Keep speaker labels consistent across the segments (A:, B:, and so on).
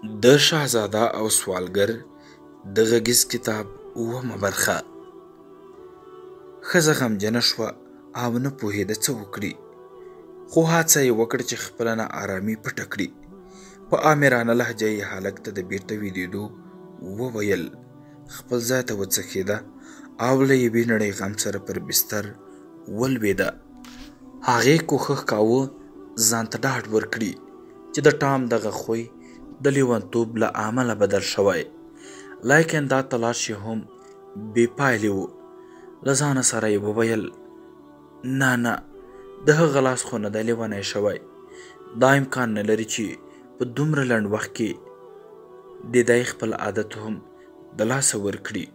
A: د شهزاده او سوالګر د غږیز کتاب اوومه برخه. ښځه غمجنه شوه او نه پوهېده څه وکړي، خو هڅه یې وکړه چې خپله ناارامي پټه کړي. په آمرانه لهجه یې هلک ته د بیرته ویدېدو وویل. خپل ځای ته وڅښېده او له یوې نړۍ غم سره پر بستر ولوېده. هغې کوښښ کاوه ځان ته ډاډ ورکړي چې د ټام دغه خوی د لیونتوب له امله بدل شوی، لیکن دا تلاش یې هم بې پایلې و. له ځانه سره یې وویل: نه نه، د هغه لاس خو نه دی لیونی شوی. دا امکان نه لري چې په دومره لنډ وخت کې دې دی خپل عادت هم د لاسه ورکړي.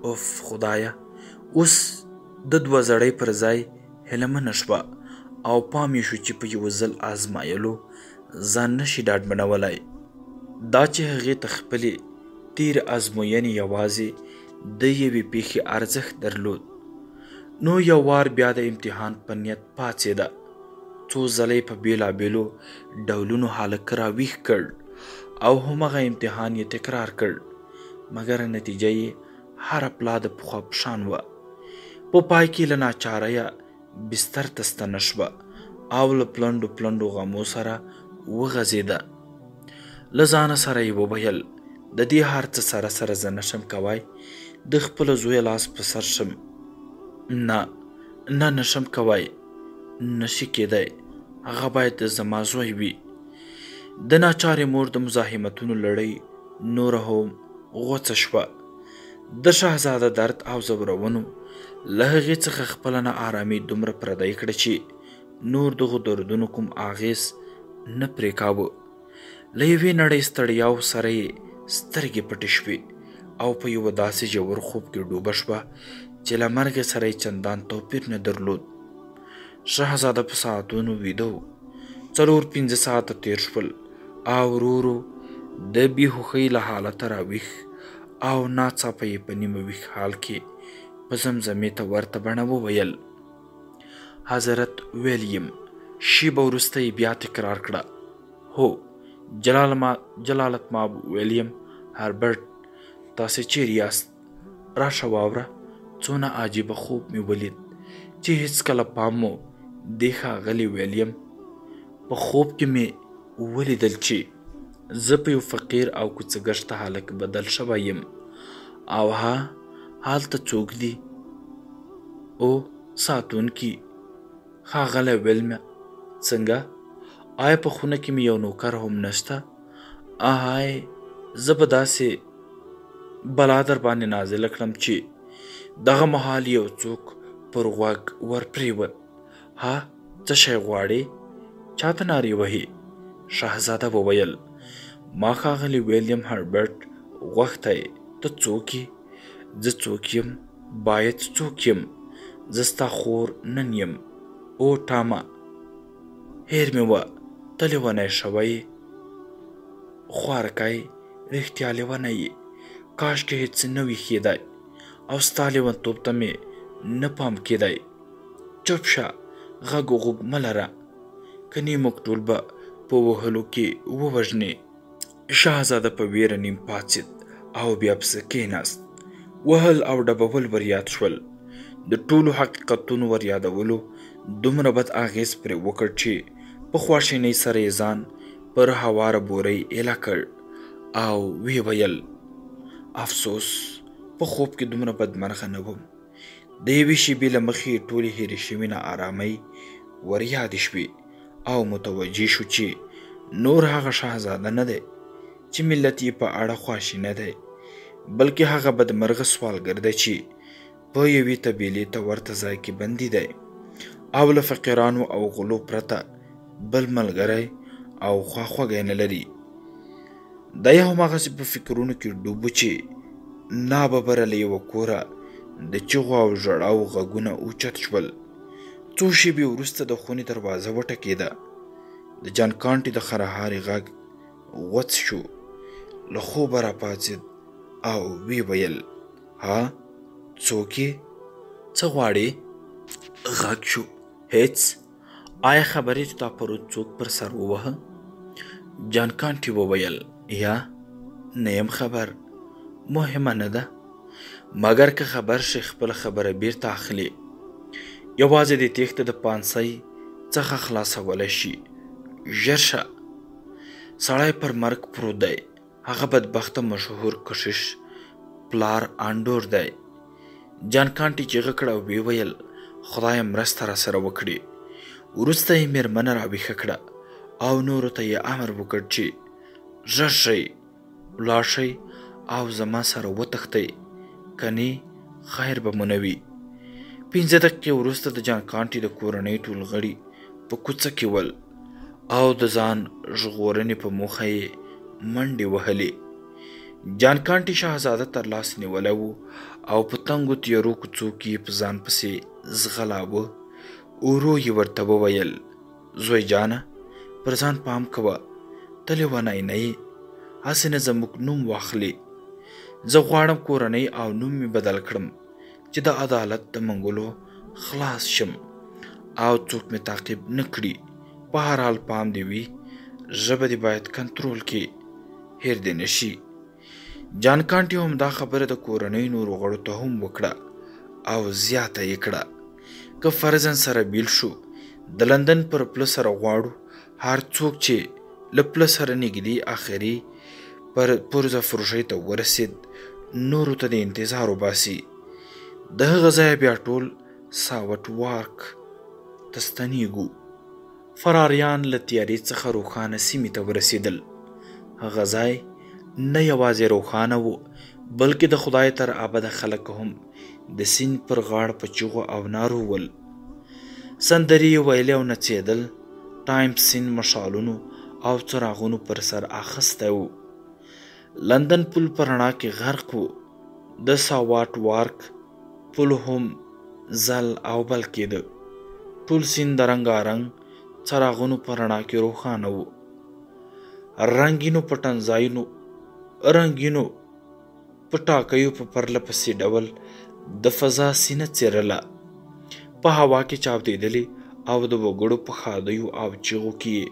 A: اوف خدایه، اوس د دوه زړۍ پر ځای هیلهمنه شوه او پام یې شو چې په یوه ځل ازمایلو ځان نشي ډاډمنولی. دا چې هغې ته خپلې تېرې ازموینې یوازې د یوې پیښې ارزښت درلود، نو یو وار بیا د امتحان په نیت پاڅېده. څو ځله یې په بېلابېلو ډولونو هلک راویښ کړ او همغه امتحان یې تکرار کړ، مګر نتیجه یې هره پلا د پخوا په شان وه. په پای کې له ناچاریه بستر ته ستنه شوه او له پلنډو پلنډو غمو سره وغځېده. له ځانه سره یې وویل: د دې هر څه سره سره زه نشم کوای د خپل زوی لاس په سر شم. نه نه، نشم کوای، نشي کېدای، هغه باید زما زوی وي. د ناچارې مور د مزاحمتونو لړۍ نوره هم غوڅه شوه. د شهزاده درد او ځورونو له هغې څخه خپله ناارامي دومره پردۍ کړه چې نور دغو دردونو کوم اغېز نه پرې کاوه. له یوې نړۍ ستړیاو سره یې سترګې پټې شوې او په یوه داسې ژور خوب کې ډوبه شوه چې له مرګه سره یې چندان توپیر نه درلود. شهزاده په ساعتونو ویده و. 4-5 ساعته تېر شول او ورو ورو د بېهوښۍ له حالته راویښ او ناڅاپه یې په نیمه ویښ حال کې په زمزمې ته ورته بڼه وویل: حضرت ویلیم. شیبه وروسته یې بیا تکرار کړه: هو، جلالت ماب ویلیم هربرت، تاسې چیرې یاست؟ راشه واوره، څونه عجیبه خوب مې ولید چې هیڅکله پام مو دې ښاغلي ویلیم. په خوب کې مې ولیدل چې زه په یو فقیر او کوڅه ګشته هلک بدل شوی یم او ها هلته څوک دي؟ او ساتونکي. ښاغلی ویلم، څنګه؟ آیا په خونه کې مې یو نوکر هم نشته؟ آهای، زه به داسې بلا در باندې نازله کړم چې دغه مهال یو څوک پر غوږ ورپرېوت. ها، څه شی غواړې؟ چاته نارې وهې؟ شهزاده وویل: ما ښاغلی ویلیم هربرت غوښتی. ته څوک یې؟ زه څوک یم؟ باید څوک یم؟ زه ستا خور نن یم. او ټامه، هېر مې وه، ته لیونی شوی یې. خوارکی، رښتیا لیونی یې. کاشکې هېڅ نه ویښېدای او ستا لیونتوب ته مې نه پام کېدای. چوپ شه، غږ و غوږ مه لره، کنې موږ ټول به په وهلو کې ووژنې. شهزاده په ویره نیم پاڅېد او بیا پسې کېناست. وهل او ډبول وریاد شول. د ټولو حقیقتونو وریادولو دومره بد اغېز پرې وکړ چې په خواشینۍ سره یې ځان پر هواره بورۍ ایله کړ او ویې ویل: افسوس، په خوب کې دومره بدمرغه نه وم. د یوې شېبې له مخې یې ټولې هېرې شوې ناارامۍ وریادې شوې او متوجه شو چې نور هغه شهزاده نه دی چې ملت یې په اړه خواشینی دی، بلکې هغه بدمرغه سوالګر دی چې په یوې طبیلې ته ورته ځای کې بندي دی او له فقیرانو او غلو پرته بل ملګری او خواخوږی نه لري. دی هماغسې په فکرونو کې ډوب و چې ناببره له یوه کوره د چیغو او ژړاو غږونه اوچت شول. څو شېبې وروسته د خونې دروازه وټکېده. د جان کانټي د خرهاري غږ غوڅ شو. له خوبه راپاڅېد او ویې ویل: ها، څوک یې؟ څه غواړې؟ غږ شو: هیڅ. آیا خبرې چې تا پرون څوک پر سر ووهه؟ جان کانټي وویل: یا نه یم خبر، مهمه نه ده، مګر که خبر شي خپله خبره بیرته اخلي. یوازې د تېښته د پانسۍ څخه خلاصولی شي. ژر شه، سړی پر مرګ پروت دی. هغه بدبخته مشهور کشیش پلار انډور دی. جان کانټي چیغه کړه او ویې ویل خدای مرسته راسره وکړي. وروسته یې مېرمنه راویښه کړه او نورو ته یې امر وکړ چې ژر شئ، ولاړ شئ او زما سره وتښتئ، کنې خیر به مو نه وي. 5 دقیقې وروسته د جان کانټي د کورنۍ ټول غړي په کوڅه کې ول او د ځان ژغورنې په موخه یې منډې وهلې. جان کانټي شهزاده تر لاس نیولی و او په تنګو تیرو کوڅو کې یې په ځان پسې ځغلاوه. ورو یې ورته وویل زوی جانه، پر ځان پام کوه، ته لیونی نه یې، هسې نه زموږ نوم واخلې. زه غواړم کورنۍ او نوم مې بدل کړم چې د عدالت د منګولو خلاص شم او څوک مې تعقیب نه کړي. په هر حال پام دې وي، ژبه دې باید کنټرول کړې، هېر دې نه شي. جان کانټي هم دا خبره د کورنۍ نورو غړو ته هم وکړه او زیاته یې کړه که فرضاً سره بیل شو، د لندن پر پله سره غواړو هر څوک چې له پله سره نږدې آخري پر پرزه فروشۍ ته ورسېد نورو ته د انتظار وباسي. د هغه ځایه بیا ټول ساوټ وارک ته ستنېږو. فراریان له تیارې څخه روښانه سیمې ته ورسېدل. هغه ځای نه یوازې روښانه و، بلکې د خدای تر ابده خلک هم د سیند پر غاړه په چیغو او نارو ول. سندرې یې ویلې او نڅېدل. ټایم سیند مشالونو او څراغونو پر سر اخیستی و. لندن پل په رڼا کې غرق و. د ساواټ وارک پل هم ځل او بل کېده. ټول سیند د رنګارنګ څراغونو په رڼا کې روښانه و. رنګینو پټنځایونو، رنګینو پټاکیو په پرله پسې ډول د فضا سینه څیرله. په هوا کې چاودېدلې او د وګړو په ښادیو او چیغو کې یې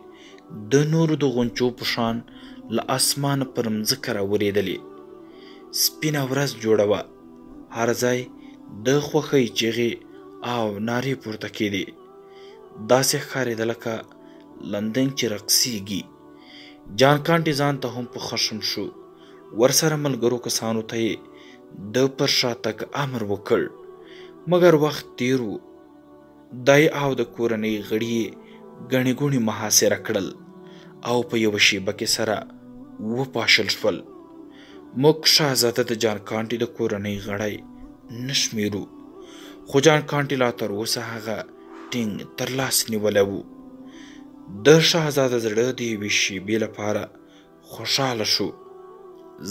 A: د نورو د غنچو په شان له اسمانه پر مځکه راورېدلې. سپینه ورځ جوړه وه. هر ځای د خوښۍ چیغې او نارې پورته کېدې. داسې ښکارېده لکه لندن چې رقصیږي. جان کانټي ځان ته هم په خشم شو. ورسره ملګرو کسانو ته یې د پر شا تګ امر وکړ، مګر وخت تیر و. دی او د کورنۍ غړي یې ګڼې ګوڼې محاصره کړل او په یوه شیبه کې سره وپاشل شول. موږ شهزاده د جان کانټي د کورنۍ غړی نه شمېرو، خو جان کانټي لا تر اوسه هغه ټینګ تر لاس نیولی و. د شهزاده زړه د یوې شیبې لپاره خوشحاله شو،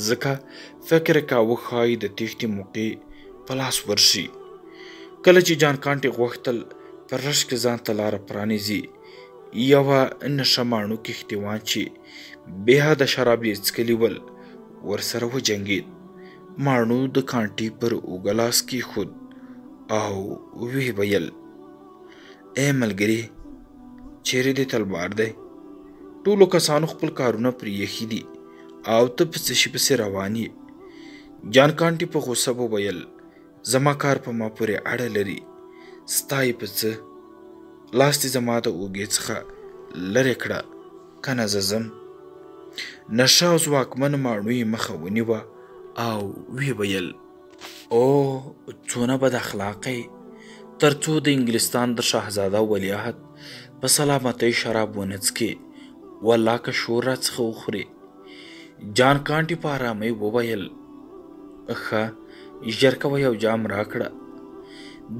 A: ځکه فکر کاوه ښایي د تېښتې موقع په لاس ورشي. کله چې جان کانټي غوښتل پر رش کې ځان ته لاره پرانیزي، یوه نشه ماڼو کښتیوان چې بې حده شراب یې څکلي ول ورسره وجنګېد. ماڼو د کانټي پر اوږه لاس کېښود او ویې ویل ای ملګري، چیرې دې تلوار دی؟ ټولو کسانو خپل کارونه پرې ایښي دي او ته په څه شي پسې روان یې؟ جان کانټي په غوسه وویل زما کار په ما پورې اړه لري، ستا یې په څه؟ لاس دې زما د اوږې څخه لرې کړه، که نه زه ځم. نشه او ځواکمن ماڼو یې مخه ونیوه او ویې ویل او څونه بد اخلاقه یې، تر څو د انګلستان د شهزاده ولیعهد په سلامتۍ شراب ونه څکې، والله که شور راڅخه وخورې. جان کانټي په ارامۍ وویل ښه، ژر کوه یو جام راکړه.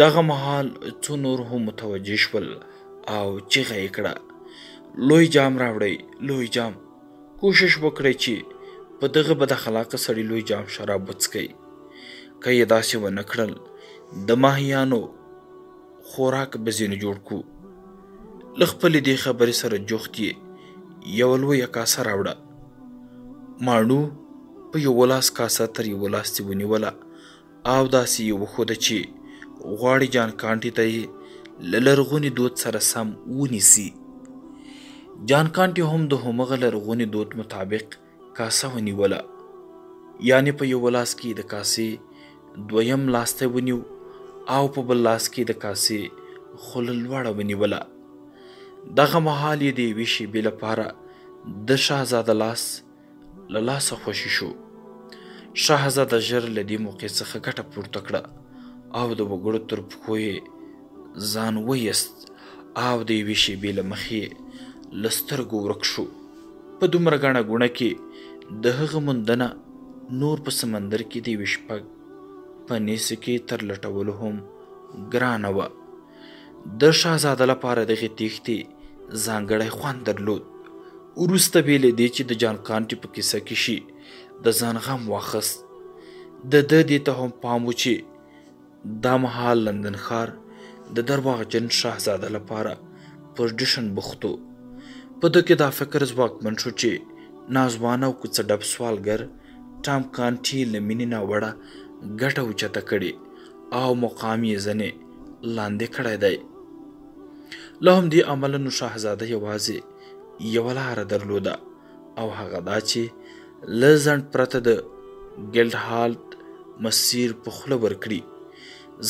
A: دغه مهال څو نور هم متوجه شول او چیغه یې کړه لوی جام راوړئ، لوی جام. کوشش وکړئ چې په دغه بد اخلاقه سړي لوی جام شراب وڅکئ. که یې داسې ونه کړل د ماهیانو خوراک به ځینې جوړ کړو. له خپلې دې خبرې سره جوخت یې یوه لویه کاسه راوړه. ماڼو په یوه لاس کاسه تر یوه لاستي ونیوله او داسې یې وښوده چې غواړي جان کانټي ته یې له لرغوني دود سره سم ونیسي. جان کانټي هم د همغه لرغوني دود مطابق کاسه ونیوله، یعنې په یوه لاس کې د کاسې دویم لاس ته ونیو او په بل لاس کې د کاسې خوله لوړه ونیوله. دغه مهال یې د یوې شېبې لپاره د شهزاده لاس له لاسه خوشې شو. شهزاده ژر له دې موقع څخه ګټه پورته کړه او د وګړو تر پښو یې ځان وایست او د یوې شېبې له مخې له سترګو ورک شو. په دومره ګڼه ګوڼه کې د هغه موندنه نور په سمندر کې د یوې شپږ په نیسو کې تر لټولو هم ګرانه وه. د شهزاده لپاره دغې تېښتې ځانګړی خوند درلود. وروسته بې له دې چې د جان کانټي په کیسه کې شي د ځان غم واخیست. د ده دې ته هم پام و چې دا مهال لندن ښار د درواغجن شهزاده لپاره پر جشن بوخت و. په ده کې دا فکر ځواکمن شو چې ناځوانه او کوڅه ډب سوالګر ټام کانټي له مینې ناوړه ګټه اوچته کړې او مقام یې ځنې لاندې کړی دی. له همدې امله نو شهزاده یوازې یوه لاره درلوده او هغه دا چې له ځنډ پرته د ګیلډهال مسیر په خوله ورکړي،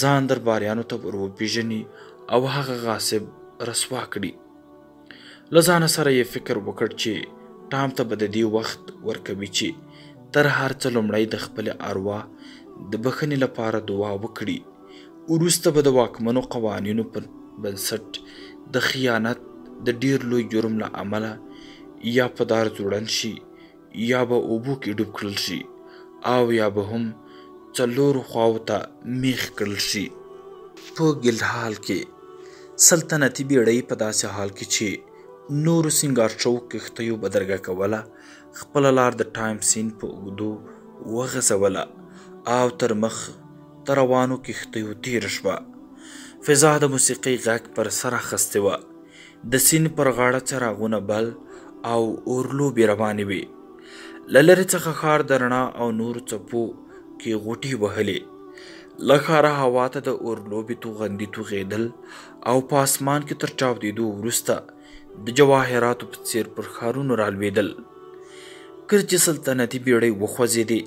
A: ځان درباریانو ته ور وپېژني او هغه غاصب رسوا کړي. له ځانه سره یې فکر وکړ چې ټام ته به د دې وخت ورکوي چې تر هر څه لومړی د خپلې اروا د بښنې لپاره دعا وکړي، وروسته به د واکمنو قوانینو پر بنسټ د خیانت د ډیر لوی جرم له امله یا په دار ځوړند شي، یا به اوبو کې ډوب کړل شي او یا به هم څلورو خواو ته میخ کړل شي. په ګیلډهال کې سلطنتي بیړۍ په داسې حال کې چې نورو سینګار شوو کښتیو بدرګه کوله، خپله لار د ټایم سیند په اوږدو وغځوله او تر مخ د روانو کښتیو تېره شوه. فضا د موسیقۍ غږ پر سر اخیستې وه. د سیند پر غاړه څراغونه بل او اورلوبې روانې وې. له لرې څخه ښار د رڼا او نورو څپو کې غوټې وهلې. له ښاره هوا ته د اورلوبې توغندي توغېدل او په اسمان کې تر چاودېدو وروسته د جواهراتو په څېر پر ښارونو رالوېدل. کله چې سلطنتي بیړۍ وخوځېدې،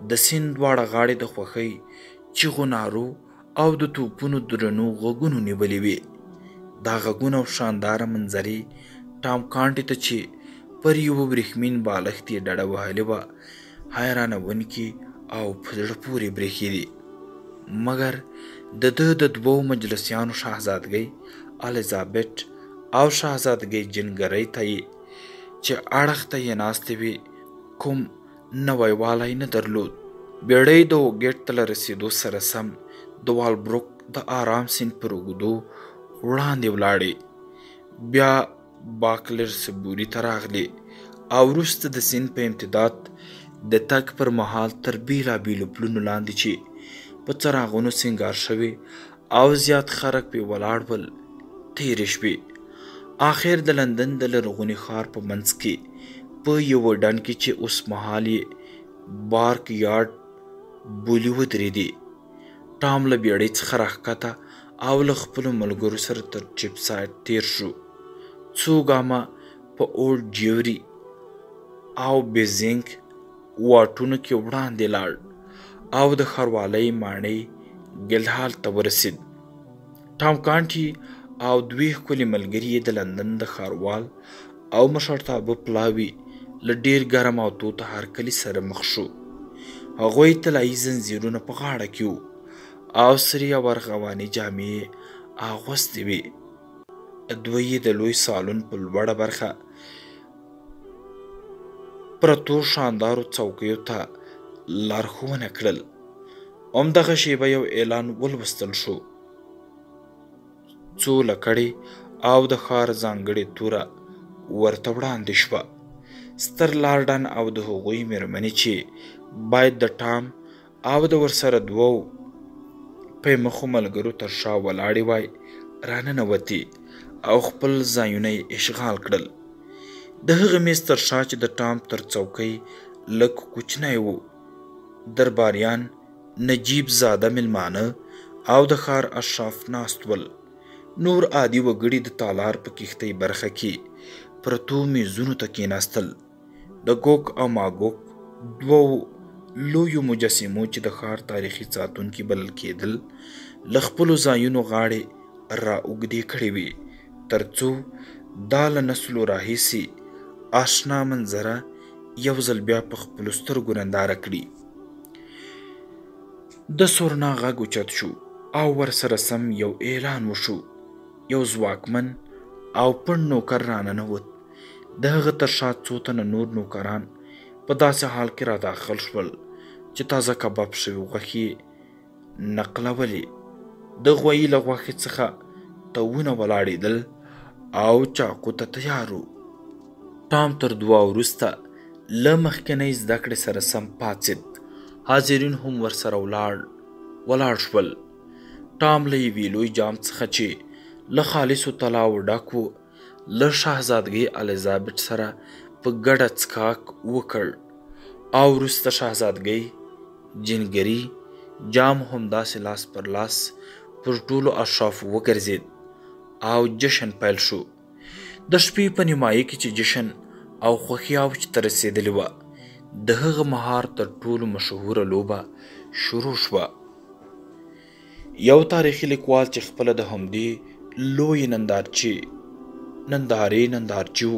A: د سیند دواړه غاړې د خوښۍ چیغو، نارو او د توپونو درنو غږونو نیولې وې. دا غږونه او شانداره منظرې ټام کانټي ته چې پر یوه وریښمین بالښت یې ډډه وهلې وه، حیرانوونکې او په زړه پورې برېښېدې. مګر د ده د دوو مجلسیانو شهزادګۍ الیزابت او شهزادګۍ جنګرۍ ته یې چې اړخ ته یې ناستې وې، کوم نوی والی نه درلود. بیړۍ د وګیټ ته له رسېدو سره سم د والبروک د آرام سیند پر اوږدو وړاندې ولاړې، بیا باکلرسبوري ته راغلې او وروسته د سیند په امتداد د تګ پر مهال تر بېلابېلو پلونو لاندې چې په څراغونو سینګار شوې او زیات خلک پرې ولاړ ول، تېرې شوې. آخر د لندن د لرغوني ښار په منځ کې په یوه ډنډ کې چې اوس مهال یې بارک یارډ بولي ودرېدې. ټام له بیړۍ څخه راښکته او له خپلو ملګرو سره تر چیپ سایډ تېر شو. څو ګامه په اولډ جیوري او بیزینګ واټونو کې وړاندې لاړ او د ښاروالۍ ماڼۍ ګیلډهال ته ورسېد. ټام کانټي او دوې ښکلې ملګري یې د لندن د ښاروال او مشرتابه پلاوي له ډېر ګرم او تود هرکلي سره مخ شو. هغوی طلايي زنځیرونه په غاړه کې وو او سرې او ارغواني جامې یې اغوستې وې. دوی یې د لوی سالون په لوړه برخه پرتو شاندارو څوکیو ته لارښوونه کړل. همدغه شېبه یو اعلان ولوستل شو. څو لکړې او د ښار ځانګړې توره ورته وړاندې شوه. ستر لارډن او د هغوی مېرمنې چې باید د ټام او د ورسره دوو پیمخو ملګرو تر شا ولاړې وای، راننوتې او خپل ځایونه یې اشغال کړل. د هغه میز تر شا چې د ټام تر څوکۍ لږ کوچنی و، درباریان، نجیب زاده مېلمانه او د ښار اشراف ناست ول. نور عادي وګړي د تالار په کښتۍ برخه کې پرتو میزونو ته کېناستل. د ګوک او ماګوک دوو لویو مجسمو چې د ښار تاریخي ساتونکي بلل کېدل، له خپلو ځایونو غاړې را اوږدې کړې وې، ترڅو دا له نسلو راهیسې آشنا منظره یو ځل بیا په خپلو سترګو ننداره کړي. د سورنا غږ اوچت شو او ورسره سم یو اعلان وشو. یو ځواکمن او پنډ نوکر راننوت. د هغه تر شا څو تنه نور نوکران په داسې حال کې را داخل شول چې تازه کباب شوې غوښې یې نقلولې. د غویي له غوښې څخه تاوونه ولاړېدل او چاقو ته تیار و. ټام تر دعا وروسته له مخکنۍ زده کړې سره سم پاڅېد. حاضرین هم ورسره ولاړ شول. ټام له یوې لوی جام څخه چې له خالصو طلاوو ډک و، له شهزادګۍ الیزابت سره په ګډه څکاک وکړ او وروسته شهزادګۍ جینګري جام هم داسې لاس پر لاس پر ټولو اشرافو وګرځېد او جشن پیل شو. د شپې په نیمایي کې چې جشن او خوښي اوج ته رسېدلې وه، د هغه مهار تر ټولو مشهوره لوبه شروع شوه. یو تاریخي لیکوال چې خپله د همدې لویې نندارې نندارچي و،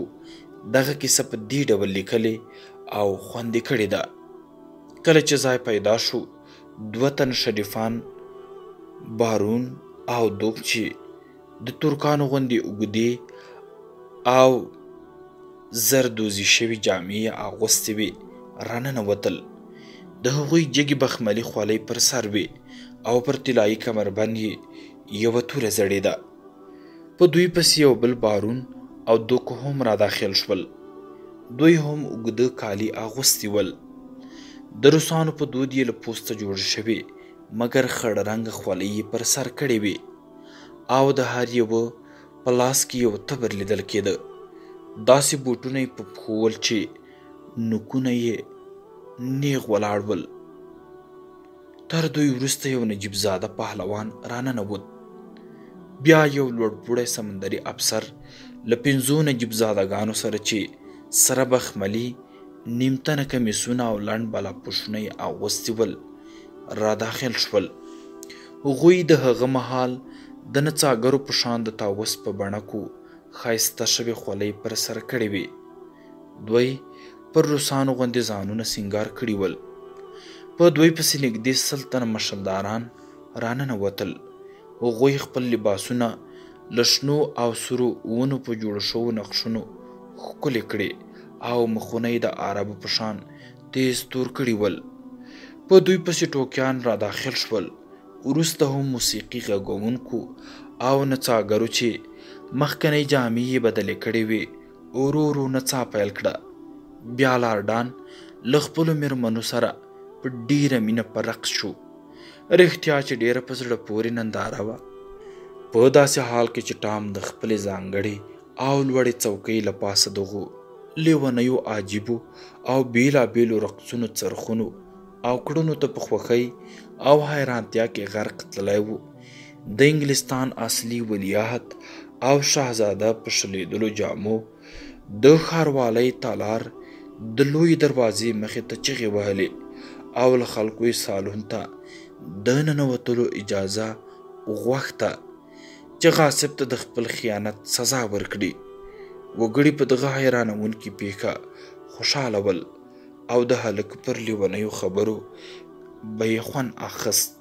A: دغه کیسه په دې ډول لیکلې او خوندي کړې ده. کله چې ځای پیدا شو، دوه تنه شریفان بارون او دوک چې د ترکانو غوندې اوږدې او زردوزي شوې جامې یې اغوستې وې، راننوتل. د هغوی جګې بخملي خولۍ پر سر وې او پر طلایي کمربند یې یوه توره ځړېده. په دوی پسې یو بل بارون او دوک هم را داخل شول. دوی هم اوږده کالي اغوستي ول. د روسانو په دود یې له پوسته جوړې شوې مګر خړ رنګه خولۍ یې پر سر کړې وې او د هر یوه په لاس کې یو تبر لیدل کېده. داسې بوټونه یې په پښو ول چې نوکونه یې نیغ ولاړ ول. تر دوی وروسته یو نجیب زاده پهلوان راننوت. بیا یو لوړپوړی سمندري افسر له 5 نجیب زادګانو سره چې سره بخملي نیمتنه کمیسونه او لنډ بالاپوشونه یې اغوستي ول، را داخل شول. هغوی د هغه مهال د نڅاګرو په شان د طاووس په بڼکو ښایسته شوې خولۍ پر سر کړې وې. دوی پر روسانو غوندې ځانونه سینګار کړي ول. په دوی پسې نږدې 100 تنه مشلداران راننوتل. هغوی خپل لباسونه له شنو او سرو ونو په جوړو شوو نقشونو ښکلي کړې او مخونه یې د عربو په شان تیز تور کړي ول. په دوی پسې ټوکیان را داخل شول. وروسته هم موسیقي غږوونکو او نڅاګرو چې مخکنۍ جامې یې بدلې کړې وې، ورو ورو نڅا پیل کړه. بیا لارډان له خپلو میرمنو سره په ډېره مینه په رقص شو. رښتیا چې ډېره په زړه پورې ننداره وه. په داسې حال کې چې ټام د خپلې ځانګړې او لوړې څوکۍ له پاسه دغو لیونیو عجیبو او بېلابېلو رقصونو، څرخونو او کړنو ته په خوښۍ او حیرانتیا کې غرق تللی و، د انګلستان اصلي ولیعهد او شهزاده په شلېدلو جامو د ښاروالۍ تالار د لویې دروازې مخې ته چیغې وهلې او له خلکو یې سالون ته د ننوتلو اجازه غوښته چې غاصب ته د خپل خیانت سزا ورکړي. وګړي په دغه حیرانوونکې پیښه خوشحاله ول او د هلک پر لیونیو خبرو به یې خوند اخیست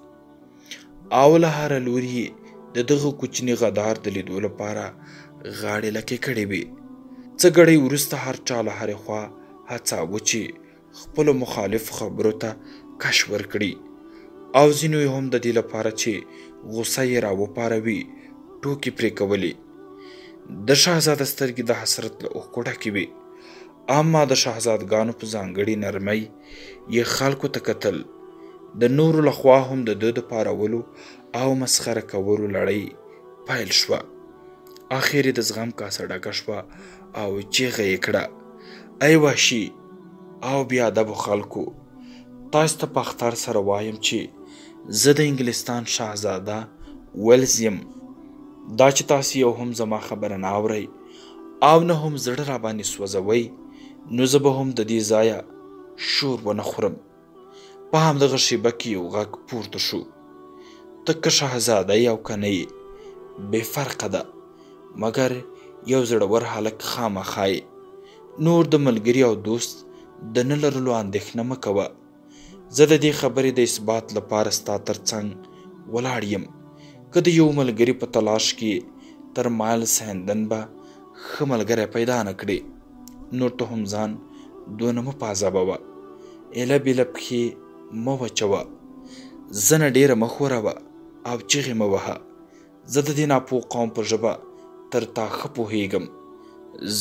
A: او له هره لوري یې د دغه کوچني غدار د لیدو لپاره غاړې لکې کړې وې. څه ګړی وروسته هر چا له هرې خوا هڅاوه چې خپلو مخالفو خبرو ته کش ورکړي او ځینو یې هم د دې لپاره چې غوسه یې راوپاروي ټوکې پرې کولې. د شهزاده سترګې د حسرت له اوښکو ډکې وې، اما د شهزادګانو په ځانګړې نرمۍ یې خلکو ته کتل. د نورو لخوا هم د ده د پارولو او مسخره کولو لړۍ پیل شوه. اخر یې د زغم کاسه ډکه شوه او چیغه یې کړه: ای وحشي او بې ادبو خلکو، تاسو ته په اخطار سره وایم چې زه د انګلستان شهزاده ویلز یم. دا چې تاسو یو هم زما خبره نه اورئ او نه هم زړه راباندې سوځوئ، نو زه به هم د دې ځایه شور ونه خورم. په همدغه شېبه کې یو غږ پورته شو: ته که شهزاده یې او که نه یې، بې فرقه ده، مګر یو زړور هلک خامخا یې. نور د ملګري او دوست د نه لرلو اندېښنه مه کوه. زه د دې خبرې د اثبات لپاره ستا تر څنګ ولاړ یم. که د یو ملګري په تلاش کې تر مایلز هندن به ښه ملګری پیدا نه کړې. نور ته هم ځان دونه مه په عذابوه، ایله بیله پښې مه وچوه، زنه ډېره مه ښوروه او چیغې مه وهه. زه د دې ناپوه قوم په ژبه تر تا ښه پوهېږم.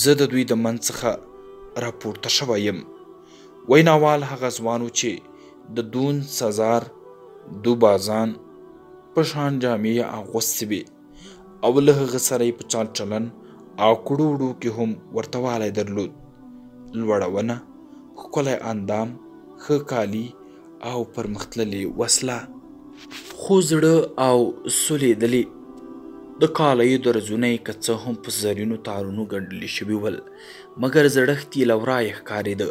A: زه د دوی د منځ څخه راپورته شوی یم. ویناوال هغه ځوان و چې د دون سزار دوبازان په شان جامې یې اغوستې وې او له هغه سره یې په چال چلن او کړو وړو کې هم ورته والی درلود. لوړه ونه، ښکلی اندام، ښه کالي او پرمختللې وسله، خو زړه او سولېدلې د کالیو درزونه یې که څه هم په زرینو تارونو ګنډلي شوي ول، مګر زړښت یې له ورایه ښکارېده.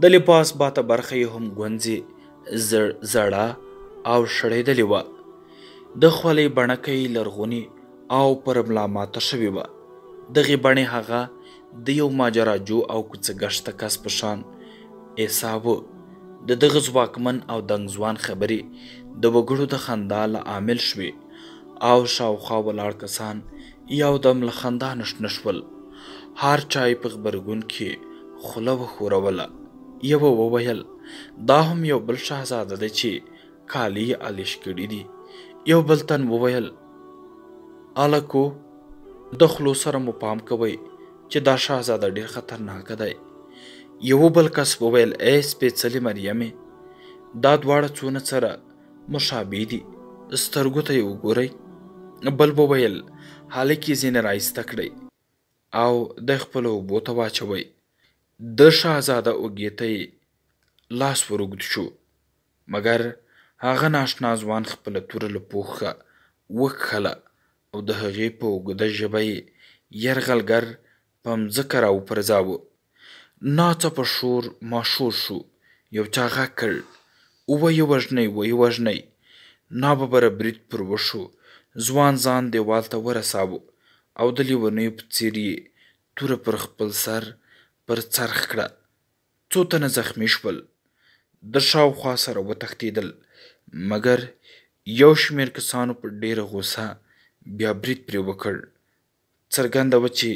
A: د لباس باته برخه یې هم ګونځې زړه او شړېدلې وه. د خولۍ بڼکه یې لرغونې او پر ملا ماته شوې وه. دغې بڼې هغه د یو ماجراجو او کوڅه ګشته کس په شان ایساوه. د دغه ځواکمن او دنګ ځوان خبرې د وګړو د خندا له عامل شوې او شاوخوا ولاړ کسان یو دم له خندا نه شنه شول. هر چا یې په غبرګون کې خوله وښوروله. یوه وویل: دا هم یو بل شهزاده دی چې کالي یې الیش کړي دي. یو بل تن وویل: الکو، د خولو سره مو پام کوئ چې دا شهزاده ډېر خطرناک دی. یوه بل کس وویل: ای سپېڅلې مریمې، دا دواړه څونه سره مشابه دي، سترګو ته یې وګورئ. بل وویل: هلک یې ځینې را ایسته کړئ او دی خپلو اوبو ته واچوئ. د شهزاده اوږې ته یې لاس ور اوږد شو، مګر هغه ناشنا ځوان خپله توره له پوښه وکښله او د هغې په اوږده ژبه یې یرغلګر په مځکه راوپرځاوه. ناڅاپه شور ماشور شو. یو چا غږ کړ: ویې وژنئ، ویې وژنئ. ناببره برید پر وشو. ځوان ځان دیوال ته ورساوه او د لیونیو په څېر یې توره پر خپل سر پر څرخ کړه. څو تنه زخمي شول، د شاوخوا سره وتښتېدل، مګر یو شمېر کسانو په ډېره غوسه بیا برید پرې وکړ. څرګنده وه چې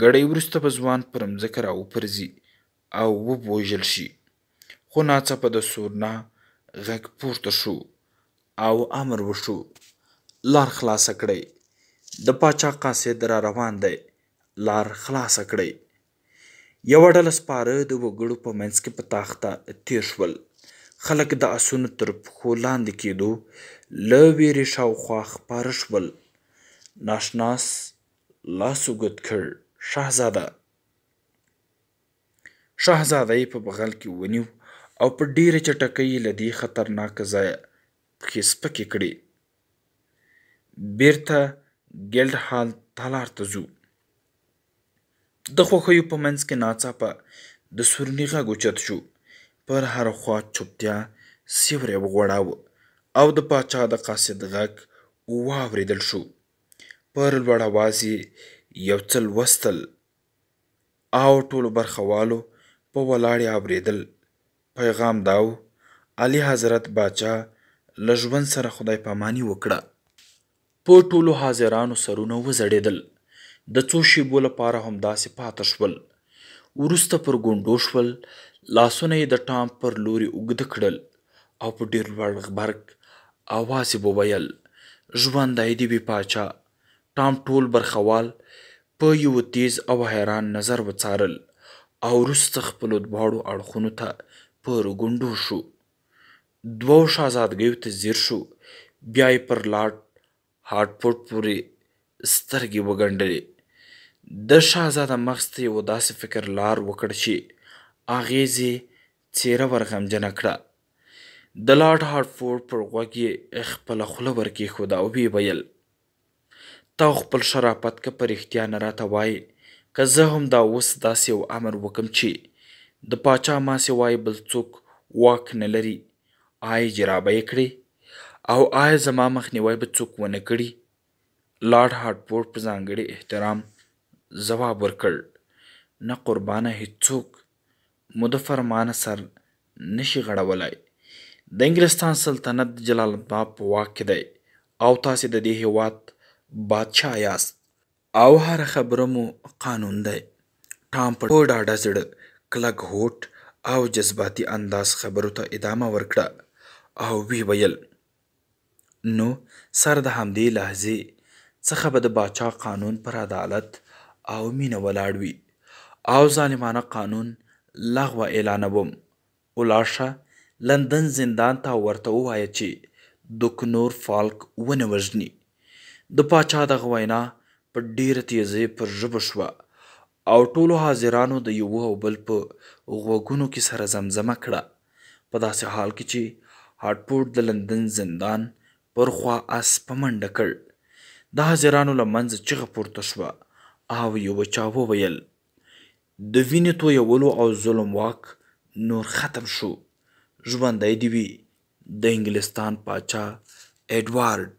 A: ګړی وروسته به ځوان پر مځکه راوپرځي او ووژل شي. خو ناڅاپه د سورنا غږ پورته شو او امر وشو: لار خلاصه کړئ، د پاچا قاصد را روان دی، لار خلاصه کړئ. یوه ډله سپاره د وګړو په منځ کې په تاخته تېر شول. خلک د اسونو تر پښو لاندې کېدو له وېرې شاوخوا خپاره شول. ناشناس لاس اوږد کړ: شهزاده. شهزاده یې په بغل کې ونیو او په ډېره چټکۍ یې له دې خطرناکه ځایه پښې سپکې کړې. بیرته ګیلډ هال تالار ته ځو. د خوښیو په منځ کې ناڅاپه د سورني غږ اوچت شو. پر هره خوا چوپتیا سیوری وغوړاوه او د پاچا د قاصد غږ واورېدل شو. پر لوړ اواز یې یو څه لوستل او ټولو برخوالو په ولاړې اورېدل. پیغام دا و: علي حضرت باچا له ژوند سره خدای پاماني وکړه. په ټولو حاضرانو سرونه وځړېدل. د څو شېبو لپاره همداسې پاته شول. وروسته پر ګونډو شول، لاسونه یې د ټام پر لوري اوږده کړل او په ډېر لوړ غبرګ اواز یې وویل: ژوندی دې وي پاچا. ټام ټول برخوال په یوه تېز او حیران نظر وڅارل او وروسته خپلو دواړو اړخونو ته پر ګونډو شو. دوو شهزادګیو ته ځیر شو، بیا یې پر لارډ هارټفورډ پورې سترګې وګنډلې. د شهزاده مغز ته یوه داسې فکر لار وکړه چې اغېز یې څېره ورغمجنه کړه. د لارډ هارټفورډ پر غوږ یې خپله خوله ورکېښوده او ویې ویل: ته او خپل شرافت که په رښتیا نه راته وایې، که زه همدا اوس داسې یو امر وکړم چې د پاچا ما سوای بل څوک واک نه لري، آیا اجرا به یې کړې؟ او آیا زما مخنیوی به څوک ونه کړي؟ لارډ هارټفورډ په ځانګړي احترام ځواب ورکړ: نه قربانه، هیڅوک مو د فرمانه سر نه شي غړولای. د انګلستان سلطنت د جلالتمآب په واک کې دی او تاسې د دې هېواد بادشاه یاست او هره خبره مو قانون دی. ټام په ډاډه زړه، کلک هوډ او جذباتي انداز خبرو ته ادامه ورکړه او ویې ویل: نو سر د همدې لحظې څخه به د باچا قانون پر عدالت او مینه ولاړ وي او ظالمانه قانون لغوه اعلانوم. ولاړ شه لندن زندان ته او ورته ووایه چې دوک نور فالک ونه وژني. د پاچا دغه وینا په ډېره تېزۍ پر ژبو شوه او ټولو حاضرانو د یوه او بل په غوږونو کې سره زمزمه کړه، په داسې حال کې چې هارټفورډ د لندن زندان پر خوا اس په منډه کړ. د حاضرانو له منځه چیغه پورته شوه او یوه چا وویل: د وینې تویولو او ظلم واک نور ختم شو. ژوندی دې وي د انګلستان پاچا ایډوارډ.